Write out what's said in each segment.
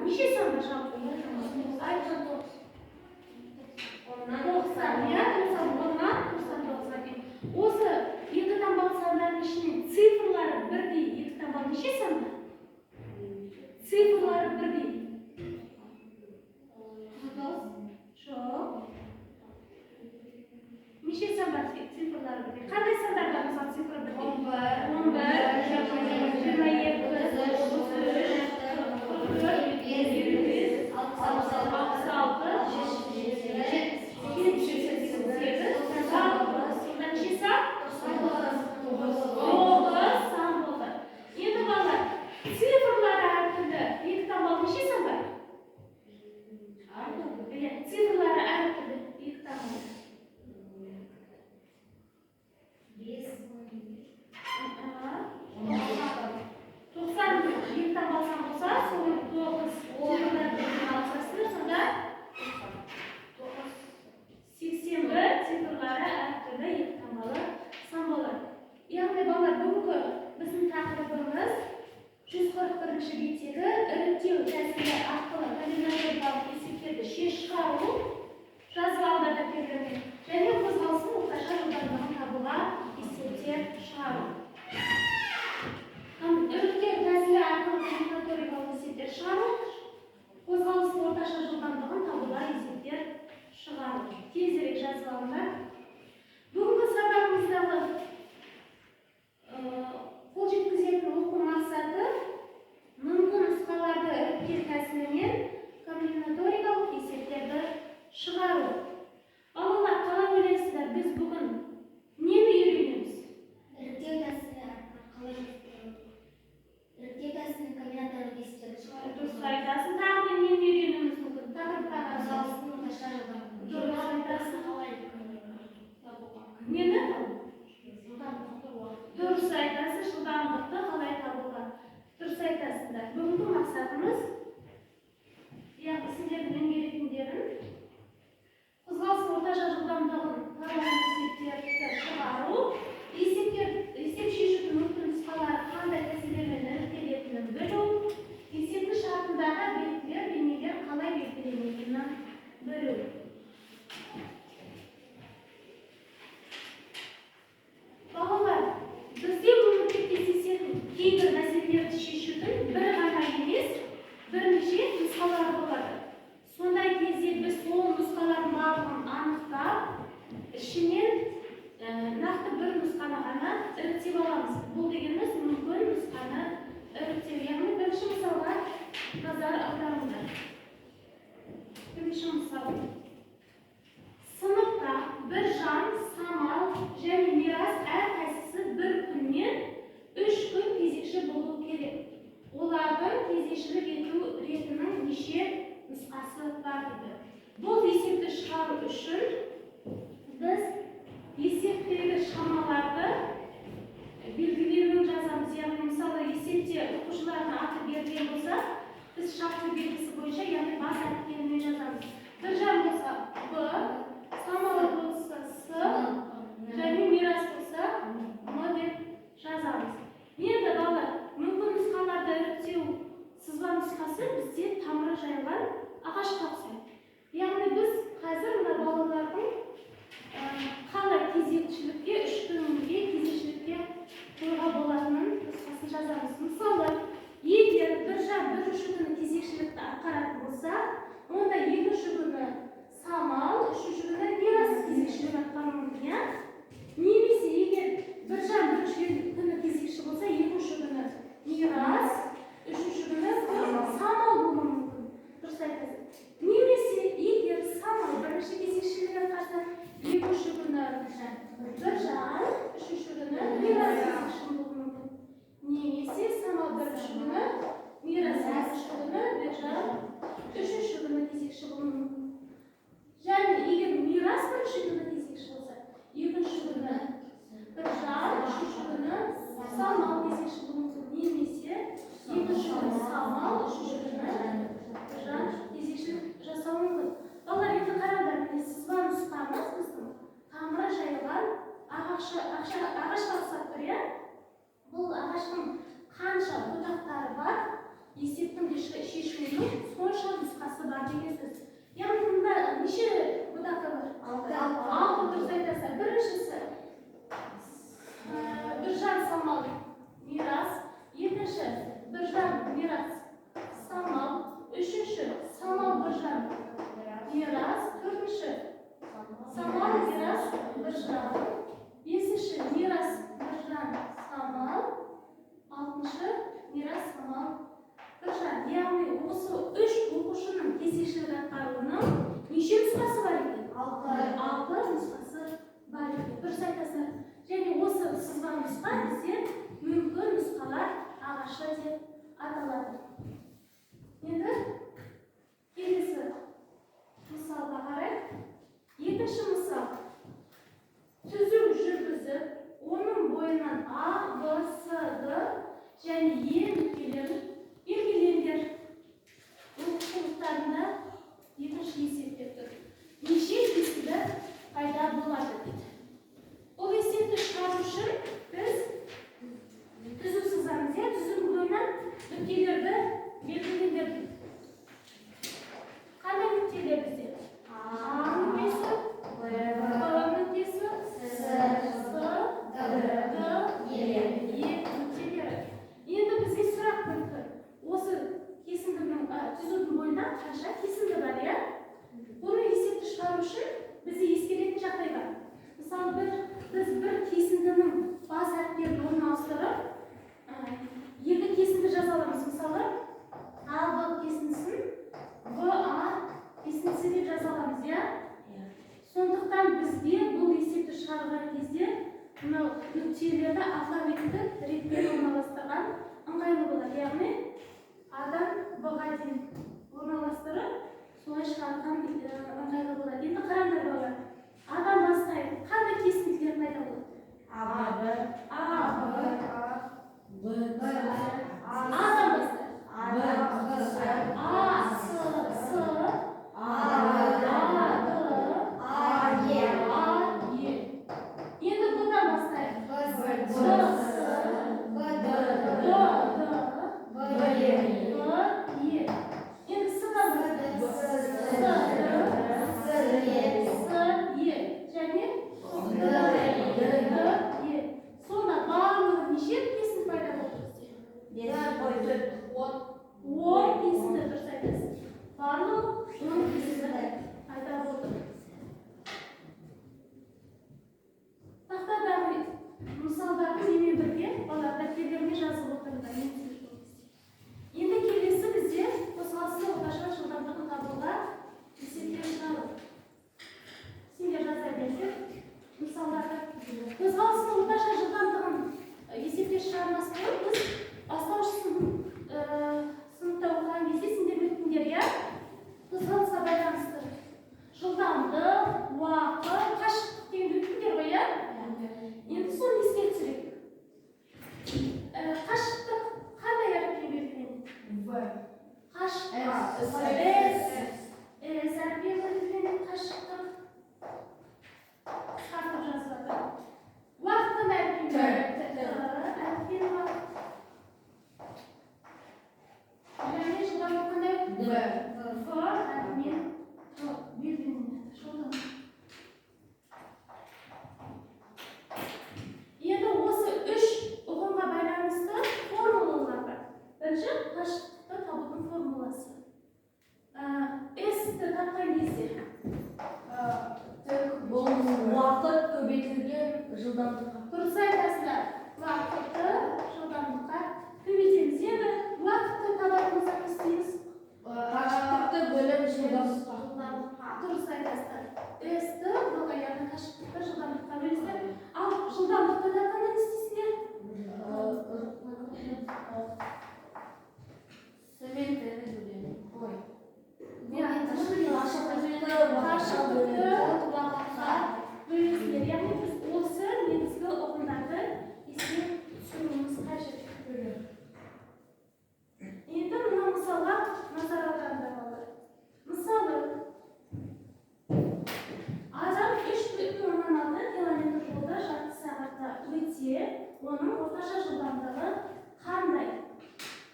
Неше сан бар жалпы? 90, иә, 90, 10-нан 99-ға дейін. Осы екі таңбалы сандардың ішінен цифрлары бірдей екі таңбалы неше сан бар? Цифрлары бірдей. Жоқ. Неше сан бар цифрлары бірдей? Қандай сандар бар, мысалы, цифры бірдей? 11, 22, 33, 44, 55, 66, 78, 99. Сонда неше сан? 9 сан болды. Енді, балалар, цифрлары әртүрлі екі таңбалы неше сан бар? Иә, цифрлары әртүрлі екі таңбалы. Аха. 90 екі таңбалы сан болса, соның 9 цифрлары бірдей алсасыздар, сонда 81 цифрлары әртүрлі екі таңбалы сан болады. Яғни, балалар, бүгінгі біздің тақырыбымыз 141 беттегі іріктеу тәсілі арқылы комбинаторикалық есептерді шығару, жазып алыңдар дәптерлеріне, және қозғалыстың орташа жылдамдығын табуға есептер шығару. Іріктеу тәсілі арқылы комбинаторикалық есептер шығару, қозғалыстың орташа жылдамдығын табуға есептер шығару. Тезірек жазып алыңдар. Бүгінгі сабағымыздағы қол жеткізетін оқу мақсаты: мүмкін нұсқаларды іріктеу тәсілімен комбинаторикалық есептерді шығару. Балалар, қалай ойлайсыздар, біз бүгін нені үйренеміз? Іріктеу тәсілі арқылы іріктеу тәсілін комбинаторлық есептерді шығару. Дұрыс айтасың. Тағы да нені үйренуіміз мүмкін? Тақырыпқа қарасақ. Қозғалыстың орташа жылдамдығы. Дұрыс айтасың. Нені? Дұрыс айтасың, жылдамдықты қалай табуға. Дұрыс айтасыңдар. Бүгінгі мақсатымыз, яғни сендердің меңгеретіндерің: қозғалыстың орташа жылдамдығын табатын есептерді шығару, есеп шешудің мүмкін нұсқалары қандай тәсілдермен іріктелетінін білу, есептің шартындағы белгілер, бейнелер қалай белгіленетінін білу. Балалар, бізде өмірде кездесетін кейбір мәселелерді шешудің бір ғана емес, бірнеше нұсқалары болады. Сондай кезде біз сол нұсқалардың барлығын анықтап, ішінен нақты бір нұсқаны ғана іріктеп аламыз. Бұл дегеніміз мүмкін нұсқаны іріктеу. Яғни бірінші мысалға назар аударыңдар. Бірінші мысал. Сыныпта Біржан, Самал және Мирас әрқайсысы бір күннен 3 күн кезекші болу керек. Олардың кезекшілік ету ретінің неше нұсқасы бар дейді. Бұл есепті шығару үшін біз есептегі шамаларды белгілеуін жазамыз. Яғни, мысалы, есепте оқушылардың аты берілген болса, біз шартты белгісі бойынша, яғни бас әріптерімен жазамыз. Біржан болса Б, Самал болса С, және Мирас болса М деп жазамыз. Енді, балалар, мүмкін нұсқаларды іріктеу сызба нұсқасы бізде тамыры жайылған ағашқа ұқсайды. Яғни біз қазір мына балалардың қалай кезекшілікке, 3 күнге кезекшілікке қоюға болатынын нұсқасын жазамыз. Мысалы, егер Біржан бірінші күні кезекшілікті атқаратын болса, онда екінші күні Самал, үшінші күні Мирас кезекшілік атқаруы мүмкін, иә? Немесе егер Біржан бірінші күні кезекші болса, екінші күні Мирас, үшінші күні Самал болуы мүмкін. Дұрыс айтасың. Немесе егер Самал бірінші кезекшілік атқарса, екінші күні Біржан, үшінші күні Мирас кезекші болуы мүмкін. Немесе Самал бірінші күні, Мирас екінші күні, Біржан үшінші күні кезекші болуы мүмкін. Және егер Мирас бірінші күні кезекші болса, екінші күні Біржан, үшінші күні Самал кезекші болуы мүмкін. Немесе екінші күні Самал, үшінші күні Біржан кезекшілік жасауы мүмкін. Балалар, енді қараңдар, міне, сызба нұсқамыз біздің тамыры жайылған ағашқа ұқсап тұр, иә? Бұл ағаштың қанша бұтақтары бар, есептің де шешуінің сонша Мирас, Самал, Біржан. Яғни осы үш оқушының кезекшілік атқаруының неше нұсқасы бар екен? Алты нұсқасы бар екен. Дұрыс айтасыздар. Және осы сызба нұсқа бізде мүмкін нұсқалар ағашы деп аталады. Енді келесі мысалға қарайық. Екінші мысал. Түзу жүргізіп, оның бойынан А, Б, С, Д және Е нүктелерін белгілеңдер. Оқулықтарында екінші есеп деп тұр. Неше кесінді пайда болады дейді. Бұл есепті шығару үшін біз түзу сызамыз, иә, түзудің бойынан нүктелерді белгілеңдер дейді. Қандай нүктелер бізде? А нүктесі, Б нүктесі, С, Д, Е нүктелері. Енді бізге сұрақ мүмкін. Осы кесіндінің, түзудің бойында қанша кесінді бар, иә? Бұны есепті шығару үшін бізде ескеретін жағдай бар. Мысалы, біз бір кесіндінің бас әріптерін орнына ауыстырып, екі кесінді жаза аламыз. Мысалы, А, Б кесіндісін В, А кесіндісі деп жаза аламыз, иә? Сондықтан бізге бұл есепті шығарған кезде мынау нүктелерді алфавиттік ретпен орналастырған ыңғайлы болады. Яғни А-дан Б-ға дейін орналастырып, солай шығарған ыңғайлы болады. Енді қараңдар, балалар. А-дан бастайық. Қандай кесінділер пайда болады? А, Б, А, Б, Б, А-дан бастайық. Б, А, С, С, А, А, Д, А, Е, А, Е. Енді бұдан бастайық. Б, Б, С, С, Б, Б, Д, Д, Б, Е, Б, Е. Енді С-дан бастайық. С, С, Д, С, Е, С, Е. Және Д, Д, Е. Сонда барлығы неше кесінді пайда болды бізде? 10 кесінді, дұрыс айтасыз. Барлығы 10 кесінді пайда болды. Тақтадағы мысалдарды менімен бірге балалар дәптерлеріне жазып отырыңдар. Мен түсіндірген кезде. Енді келесі бізде қозғалыстың орташа жылдамдығын табуға есептер шығару. Сендер жаза берсең, мысалдарды. Қозғалыстың орташа жылдамдығын есептер шығармас бұрын біз бастауыш сыныпта оқыған кезде сендер өттіңдер, иә? Қозғалысқа байланысты жылдамдық, уақыт, қашықтық дегенді өттіңдер ғой, иә? Енді соны еске түсірейік. Қашықтық қандай әріппен белгіленеді? В, Қашықтық. С, С, С әрпімен белгіленеді қашықтық. Қысқартып жазып жатыр. Уақыт қандай әріппен Т. белгіленеді? Т әріппен уақыт. Және жылдамдық қандай? В, В әрпімен белгіленеді. Жылдамдық. Енді осы үш ұғымға байланысты формулалар бар. Бірінші, қашықтықты табудың формуласы. С-ті тапқан кезде Бұл уақыт көбейтілген жылдамдыққа. Дұрыс айтасыздар. Уақытты жылдамдыққа көбейтеміз. Енді уақытты табатын болсақ не істейміз? Қашықтықты бөліп жылдамдыққа. Дұрыс айтасыздар. С-ті В-ға, яғни қашықтықты жылдамдыққа бөлесіздер. Ал жылдамдықты тапқанда не істейсіздер? Ой. Қашықтықты уақытқа бөлесіздер. Яғни біз осы негізгі ұғымдарды еске түсіруіміз қажет. Енді мына мысалға назар аударыңдар, балалар. Мысалы, адам 3,6 километр жолды жарты сағатта өтсе, оның орташа жылдамдығы қандай?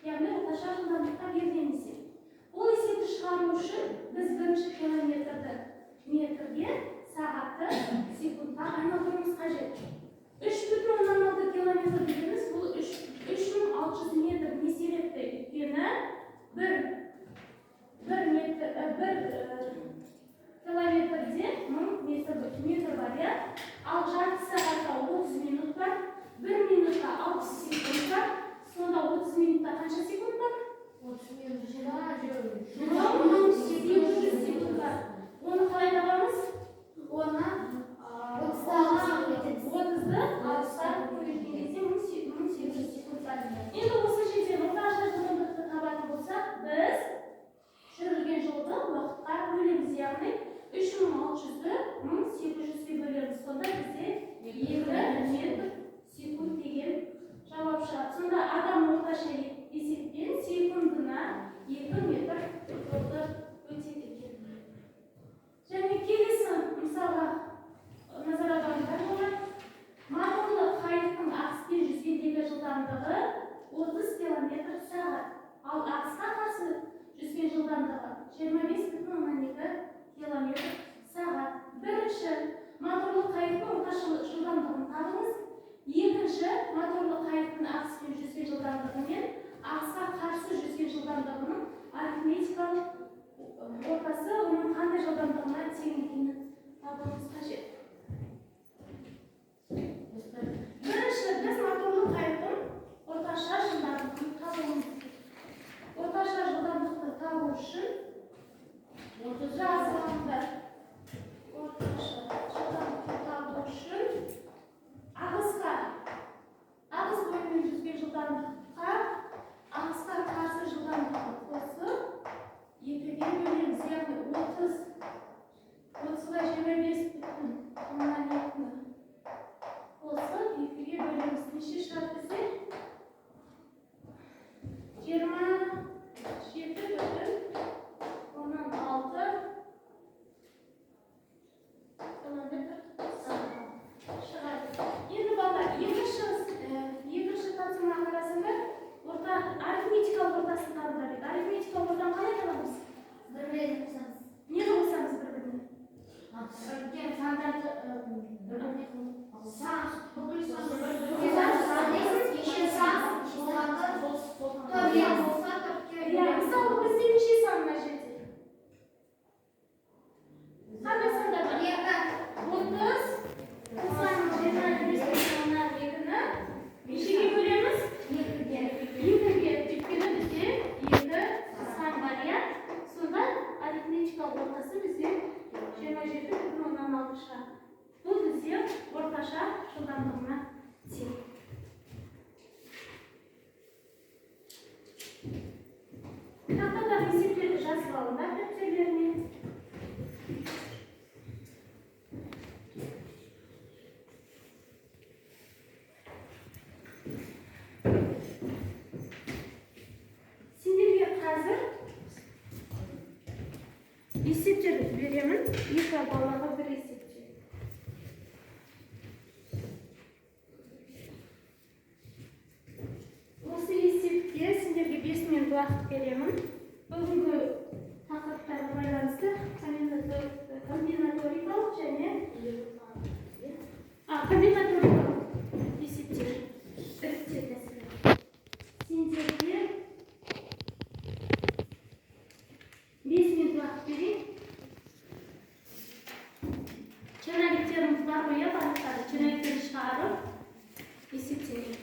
Яғни орташа жылдамдыққа берген есеп. Бұл есепті шығару үшін біз бірінші километрді метрге, километр сағат. Бірінші, моторлы қайықтың орташа жылдамдығын табыңыз. Екінші, моторлы қайықтың ағыспен жүзген жылдамдығы мен ағысқа қарсы жүзген жылдамдығының арифметикалық ортасы оның қандай жылдамдығына тең екенін табуымыз қажет. Бірінші, біз моторлы қайықтың орташа жылдамдығын табуымыз керек. Орташа жылдамдықты табу үшін жазылғандар. Орташа жылдамдықты табу үшін ағыс бойымен жүзген жылдамдыққа ағысқа қарсы жылдамдықты қосып 2-ге бөлеміз. Яғни 30-ға 25,2-ні қосып 2-ге бөлеміз. Неше шығады бізде? 27,6 километр сағат шығады. Енді балалар, екінші тапсырмаға қарасаңдар, арифметикалық ортасын табыңдар дейді. Арифметикалық ортаны қалай табамыз? Бір-біріне қосамыз. Нені қосамыз бір-біріне? Үлкен сандарды бір-біріне Сан, бүкіл санды неше сан болғанда төртке болса төртке. Иә, мысалы, бізде неше сан мына жерде? Қандай сандар бар? 2. 30, тоқсан, 25,2-ні нешеге бөлеміз? 2-ге. 2-ге. Өйткені бізде 2 сан бар, иә? Сонда арифметикалық ортасы бізде 27,6 шығады. Бұл бізде орташа жылдамдығына тең. Тақтадағы есептерді жазып алыңдар дәптерлеріне. Сендерге қазір есептерді беремін. Екі балаға бір есептер. Осы есепке сендерге 5 минут уақыт беремін. Бүгінгі тақырыптарға байланысты комбинаторикалық және комбинаторикалық есептер. Іріктеу тәсілі. Сендерге 5 минут уақыт берейін. Черновиктеріміз бар ғой, иә, барлықтары. Черновиктерді шығарып есептейік.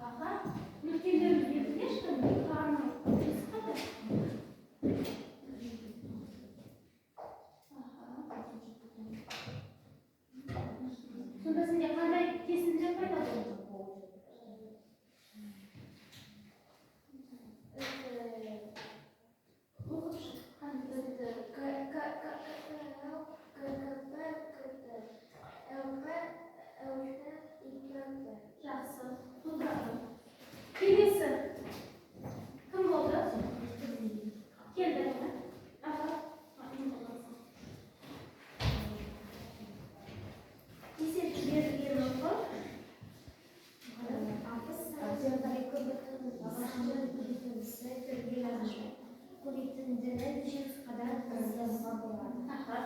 Аха, нүктелеріміз белгілеші, К-ның нүктесі қандай? Аха. Сонда сенде қандай кесінділер пайда болды? Оқып шық, қандай кесінді? К, К, К, К, Л, К, К, П, К, Т, Л, П, Л, Т и К, П. Жақсы, толтырады. Келесі. Кім болды? Келді. Аха. Есеп берілген оқы. 60 сан екі бүтін көбейтіндісі түрде жазылды. Көбейтіндіні неше нұсқада жазуға болады? Аха.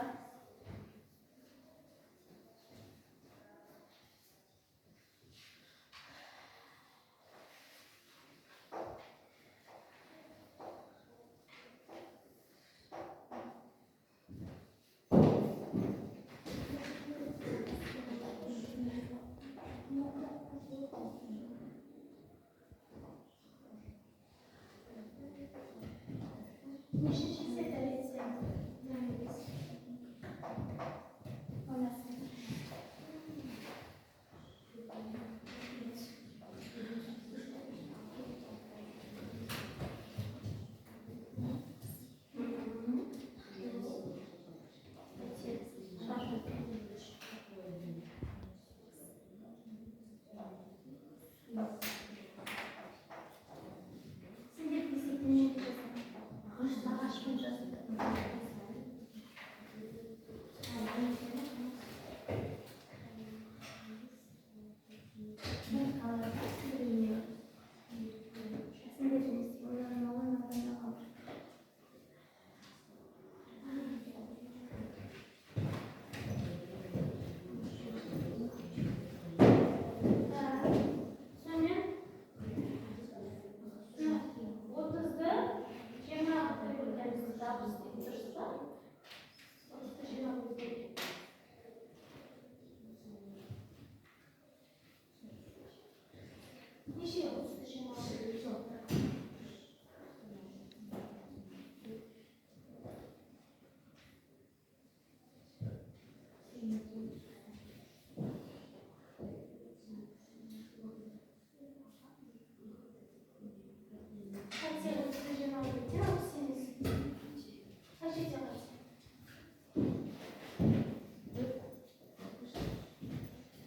Нешінші ретте? Ойласын. Сендер кесетін жазыңдар. Ағашпен жазыңдар. Мен қалай білмеймін. Сендер не істейсіңдер? Оған адамда қалды. Так, сонымен 30-ды 20-ға көбейтеміз, 60 дейді, дұрыс па? 30-ды 20-ға көбейтеміз. Неше 30-ды 20-ға көбейтеміз? Қате, 30-ды 20-ға көбейтеміз, 68. Қажет емес.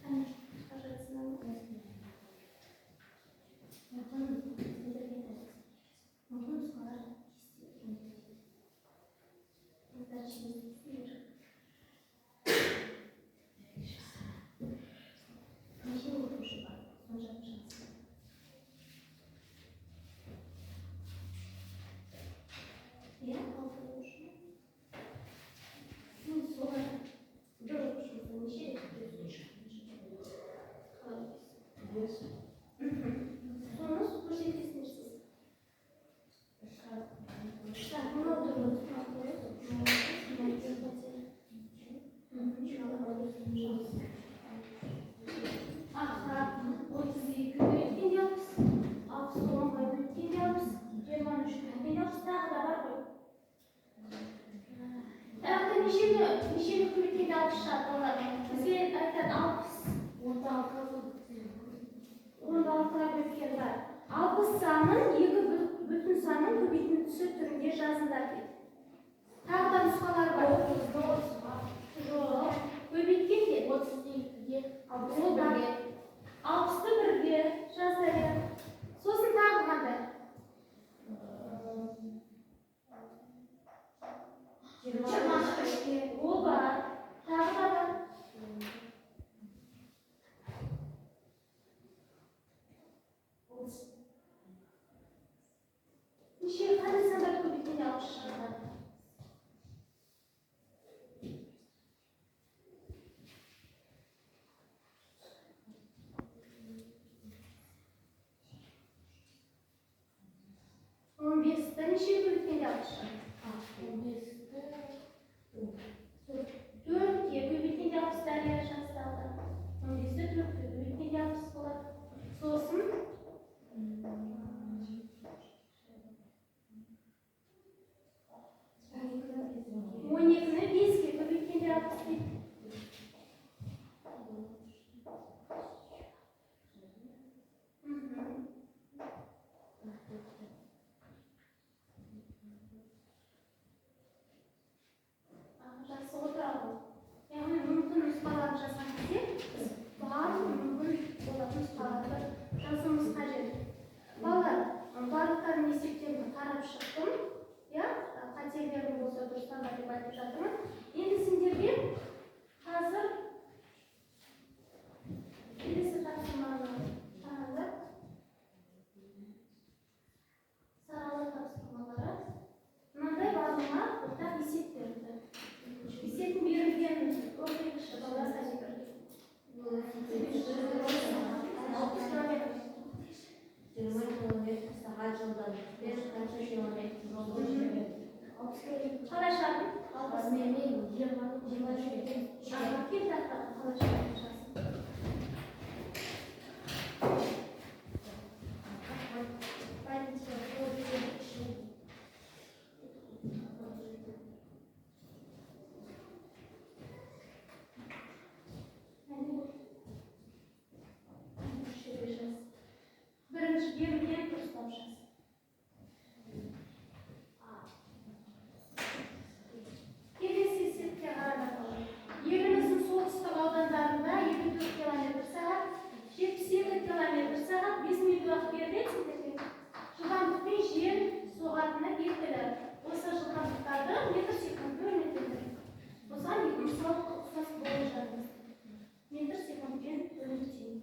Қане, қажетсің ау. Мүмкін сендерге мүмкін нұсқалар кесте түрінде. Дальше не істейсіңдер? Неше оқушы бар? Соны жазып шығасың. Иә, алты оқушы. Ну, солар бір оқушымыздан неше рет күтесің? Қалай ойлайсың? Соны көрсетесіңдер сіз. Так, мынау дұрыс, мынау дұрыс, мынау дұрыс, мынау қате. Жақсы. Аха, 32 бөліккенде 60, 60 онға бөліккенде 60, 23 бөліккенде 60, тағы да бар ғой. Тағы да нешені көбейткенде 60 шығады балалар? Бізге айтады 60. Онды алтыға бөлген бар. 60 санын екі бүтін санның көбейтіндісі түрінде жазыңдар дейді. Тағы да нұсқалар бар. Жоқ, көбейткенде ол бар. 60-ты бірге жаза бер. Сосын тағы қандай? 23-ке. Ол бар. Тағы да бар. Неше қандай сандар көбейткенде көбейткенде 60 шығады? 15-ті нешеге көбейткенде 60 шығады? 15-ті 4-ке көбейткенде 60 дәрия жазылады. 15-ті 4-ке көбейткенде 60 болады. Сосын 12-ні 5-ке көбейткенде 60 дейді. Жақсы отырады. Яғни мүмкін нұсқаларын жазған кезде біз барлық мүмкін болатын нұсқаларды жазуымыз қажет. Балалар, барлықтарының есептерін қарап шықтым. Иә, қателерім болса дұрыстаңдар деп айтып жатырмын. Енді сендерге қазір келесі тапсырманы қараңдар. Саралау тапсырмалары. Мынандай барлығына ортақ есеп берілді. Есептің берілгенін оқиықшы, балалар, сәбит. 60 километр. 20 километр сағат жылдамдықпен қанша километр жолды жүреді? Қалай шығардың? Мен 27. Аха, кел тақтаға, қалай шығардың жазсын. Әне, осы жерге жаз. Бірінші берілген дұрыстап жаз. Келесі есепке қараңдар, балалар. Еліміздің солтүстік аудандарында 54 километр сағат, 72 километр сағат, 5 минут уақыт беріледі сендерге. Жылдамдықпен жел соғатыны белгілі. Осы жылдамдықтарды метр секунд бөлінетіндер. Осыған екі мысал ұқсас болып жатыр. Метр секундпен бөлініп тең.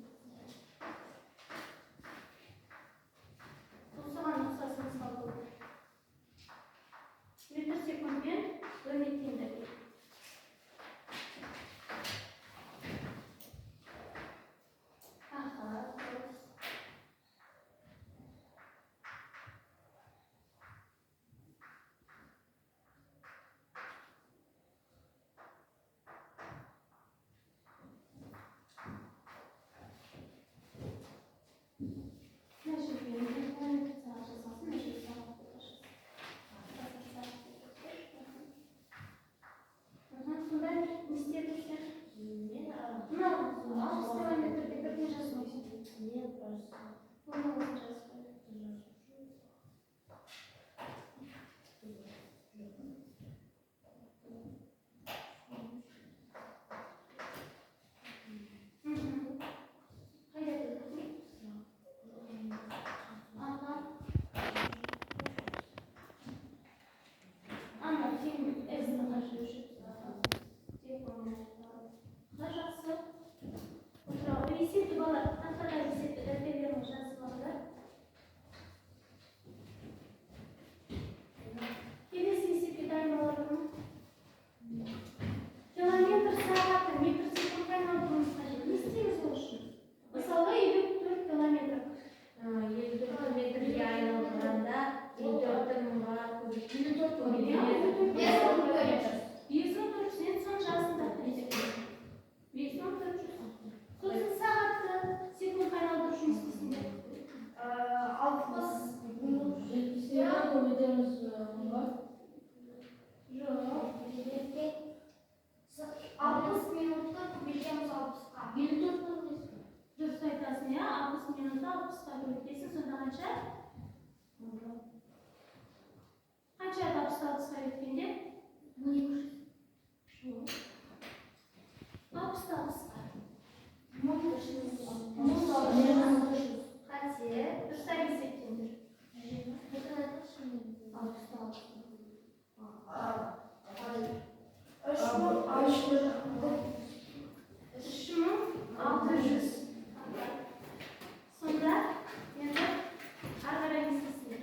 Осыған ұқсас мысал болды. Метр секундпен бөлінетіндер. Аха, дұрыс. Мына жерге километр сағат жазылсын, мына жерге сағат деп жазсын. Сонда не істедің сен? Мен Мынау 60 километрде бірден жазу. Мен просто Оны өзің жазып қой. Қайда тұрдың? Аха. Ана, сен S-ні қанша өшіріп тастадың? Жақсы. Отыра ғой. Есепті, балалар, тақтаға есепті дәптерлеріңе жазып алыңдар. Келесі есепке дайын бола ма? Километр сағатты метр секундқа айналдыруымыз қажет. Не істейміз ол үшін? Мысалға, 54 километр. 54 километрге айналдырғанда 54 мыңға көбейтеміз. 5400, енді соны жазыңдар. 5400. Сосын сағатты секундқа айналдыру үшін не істейсіңдер? 60 Жоқ. 60 минутты көбейтеміз 60-қа. Дұрыс айтасың, иә? 60 минутты 60-қа көбейтесің, сонда қанша? Қанша 60-ты 60-қа көбейткенде? Жоқ. 60-ты 60-қа. Қате. Дұрыстап есептеңдер. 3600. Сонда енді ары қарай не істейсіңдер?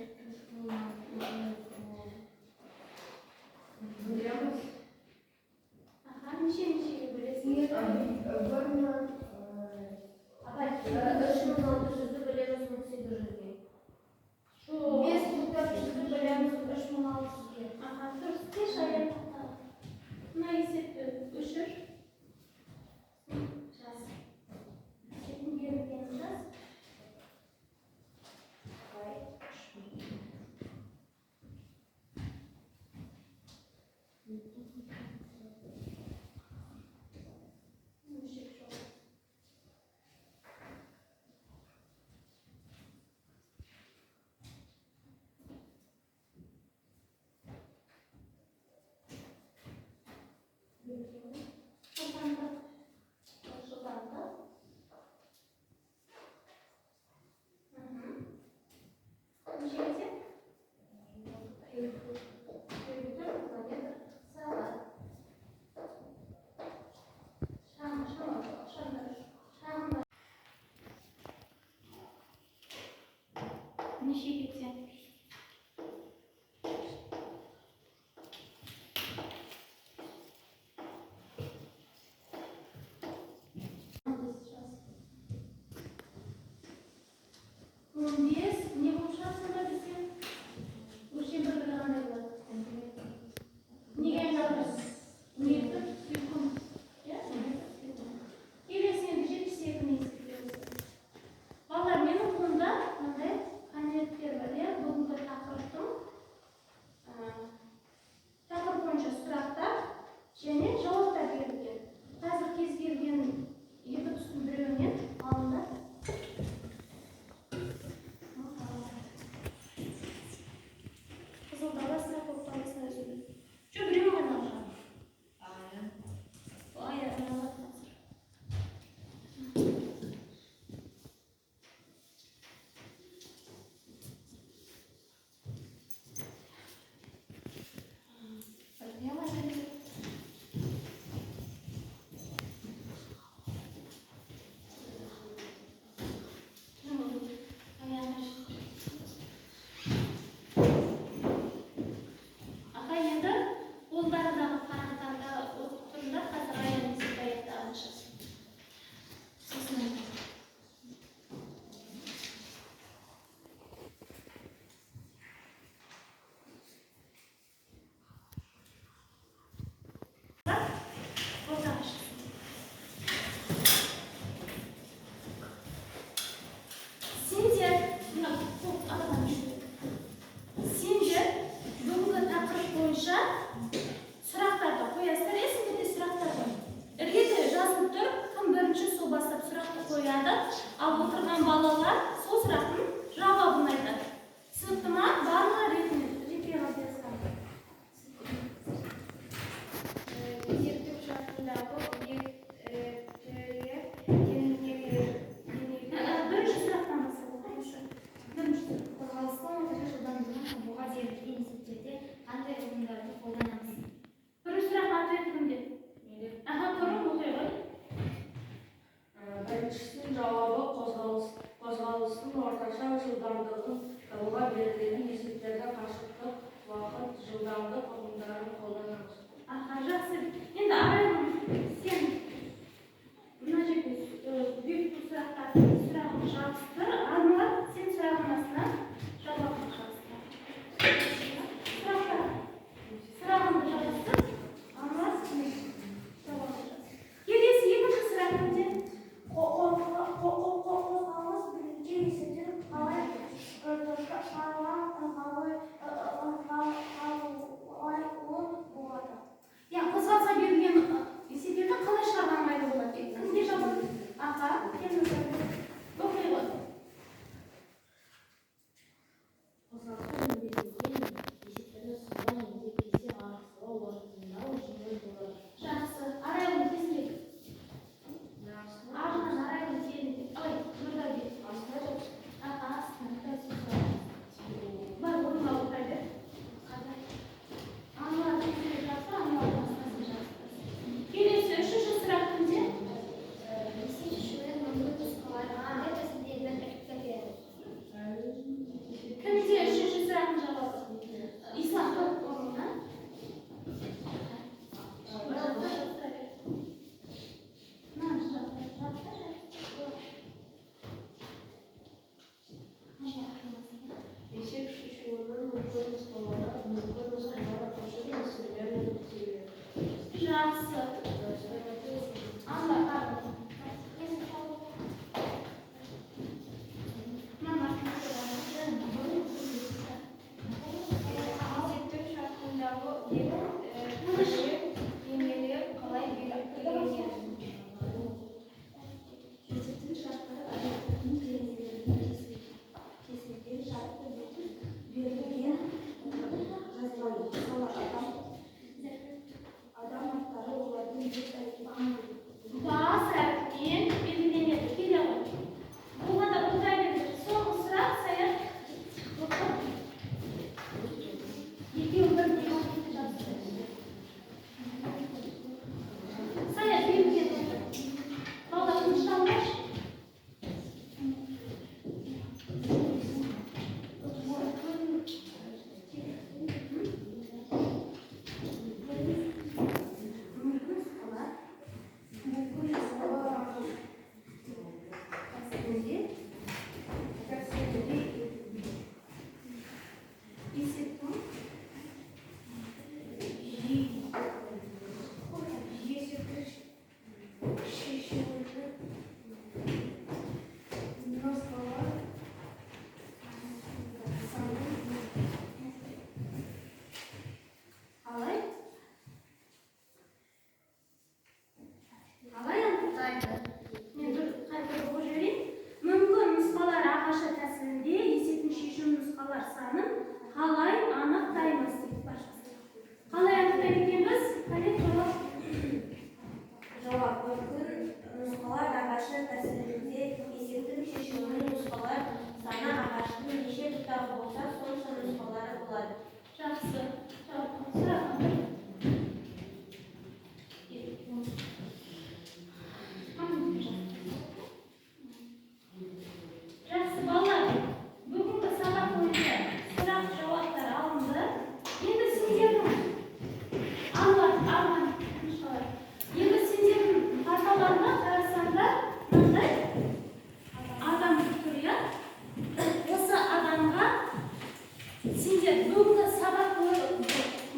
Бүгінгі сабақ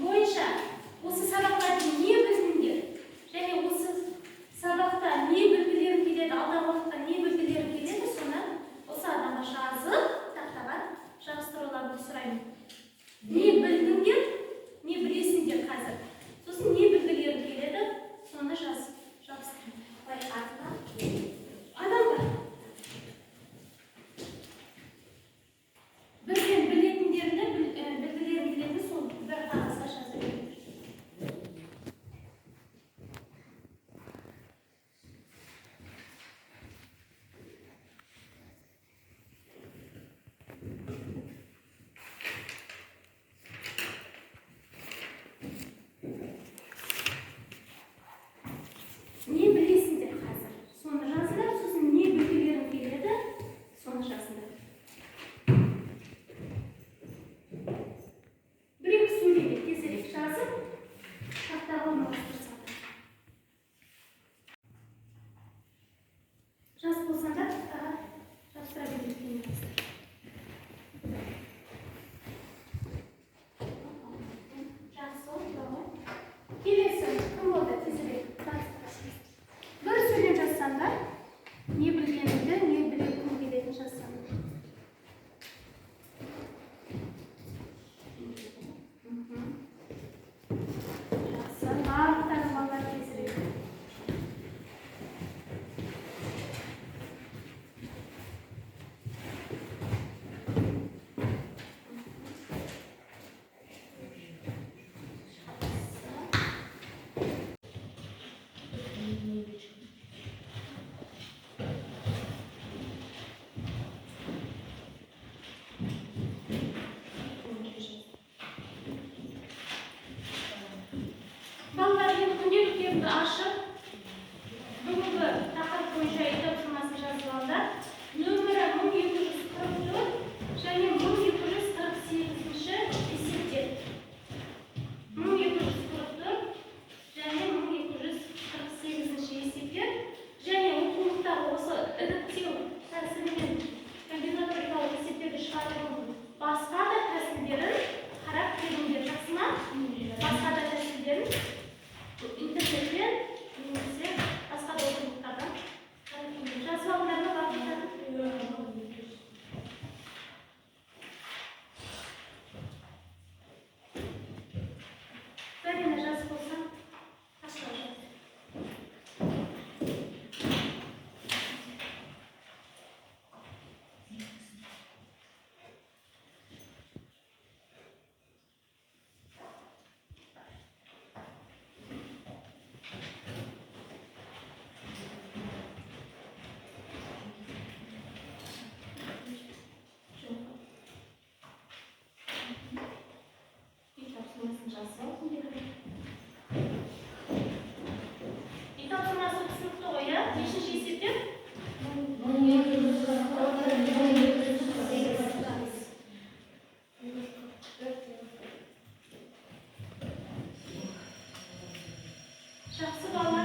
бойынша осы сабаққа дейін не білдіңдер? Және осы сабақта не білгілерің келеді, алдағы уақытта не білгілерің келеді, соны осы адамға жазып, тақтаға жабыстыруларыңды сұраймын. Не білдіңдер, не білесіңдер қазір. Сосын не білгілерің келеді, соны жазып, жабыстыр. Ой, атына. Адамға. Бірден білетіндерді, білгілерің келеді, сол бір қағазға жазып беріңдер. Не білесіңдер қазір? Соны жазыңдар, сосын не білгілерің келеді, соны жазыңдар. Бір екі сөйлемге тезірек жазып, тақтаға орналастырсаңдар. Жазып болсаңдар, тақтаға жабыстыра беріңдер. Жақсы, давай. Келесі кім болды, тезірек таныстыршы. Бір сөйлем жазсаңдар, не білгеніңді, не білгің келетінін жазсаңдар. Жақсы, барлықтарың балалар тезірек. Балалар, енді күнделіктеріңді ашып, бүгінгі тақырып бойынша үй тапсырмасын жазып алыңдар. Нөмірі 1244 және 1248 есептер. 1244 және 1248 есептер және оқулықтағы осы іріктеу тәсілімен комбинаторикалық есептерді шығарудың басқа да тәсілдерін қарап келіңдер, жақсы ма? Басқа да тәсілдерін интернеттен немесе басқа да оқулықтардан қарап келіңдер. Жазып алыңдар ма барлықтарың? Зарина, жазып болсаң, ашыла жаз. Жоқ. Үй тапсырмасын жазып ал күнделікті. Үй тапсырмасы түсінікті ғой, иә? Нешінші есептер? 1244, 1248. Жақсы, балалар.